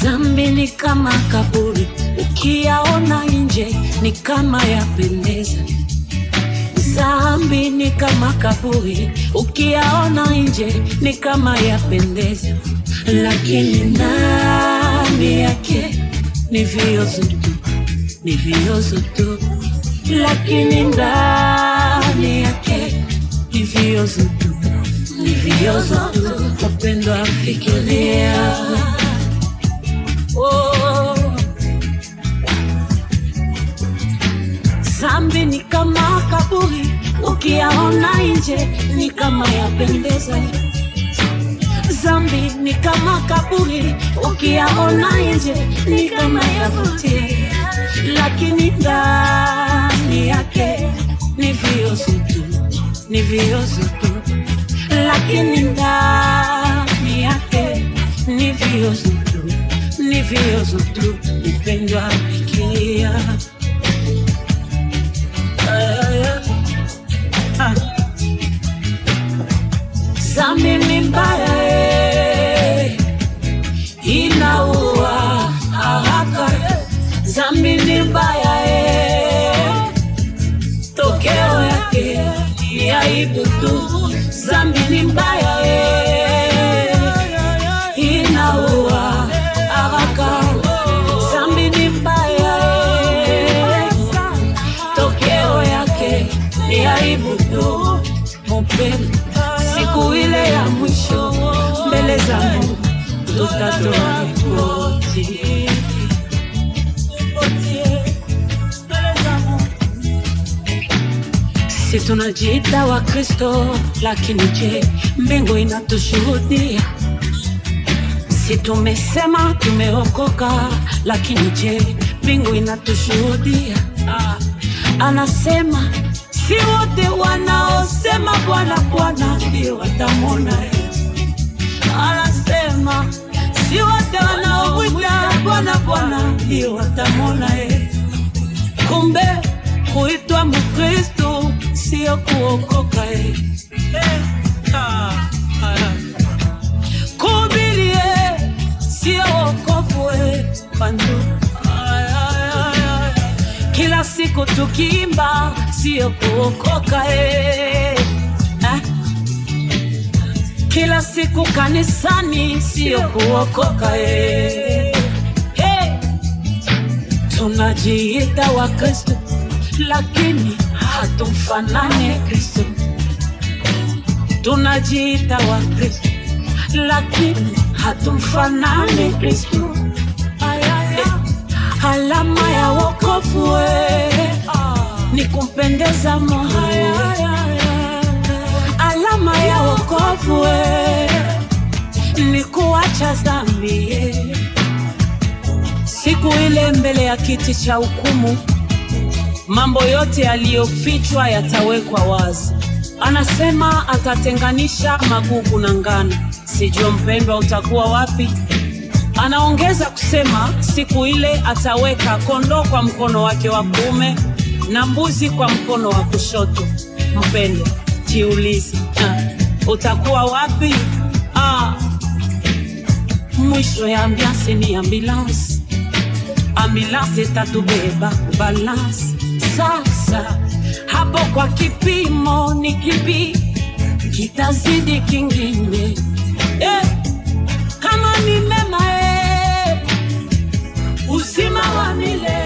Zambi ni kama kaburi, ukiyaona nje ni kama yapendeza. Zambi ni kama kaburi, ukiyaona nje ni kama yapendeza, lakini ndani yake ni viozo tu, ni viozo tu. Lakini ndani yake ni viozo tu, ni viozo tu. Wapendwa, fikiria. Oh. Zambi ni kama kaburi, ukiyaona nje ni kama yapendeza. Zambi ni kama kaburi, ukiyaona nje ni kama yavutia, lakini ndani yake ni viozo tu, ni viozo tu. Lakini ndani yake ni viozo tu, ni viozo tu. Mpendwa, fikiria. Ah. Zambi ni mbaya, inaua haraka. Zambi ni mbaya, tokeo yake ni aibu tu. Zambi ni mbaya, inaua haraka. Zambi ni mbaya, tokeo yake ni aibu tu. Mpendwa, siku ile ya mwisho mbele za Mungu tutatoa ripoti. Si tunajiita wa Kristo, lakini je, mbingu inatushuhudia? Si tumesema tumeokoka, lakini je, mbingu inatushuhudia? Anasema si wote wanaosema Bwana Bwana ndio watamwona. Anasema si wote wanaoita Bwana Bwana ndio watamwona. Kumbe kuitwa Mkristo sio kuokoka. Kuhubiri sio wokovu. Bandu. Kila siku tukiimba sio kuokoka. Kila siku kanisani sio kuokoka. Hey. Tunajiita wa Kristo, lakini hatumfanani Kristo. Tunajiita wa Kristo, lakini hatumfanani Kristo. Alama ya wokovu ni kumpendeza Mungu. Alama ya wokovu ni kuacha dhambi. Siku ile mbele ya kiti cha hukumu, mambo yote yaliyofichwa yatawekwa wazi. Anasema atatenganisha magugu na ngano. Sijui mpendwa utakuwa wapi. Anaongeza kusema siku ile ataweka kondoo kwa mkono wake wa kuume na mbuzi kwa mkono wa kushoto. Mpendwa, jiulize, utakuwa wapi? Mwisho ya ambiance ni ambulance. Ambulance itatubeba kubalance. Sasa hapo kwa kipimo ni kipi kitazidi kingine? Kama ni mema, uzima wa milele.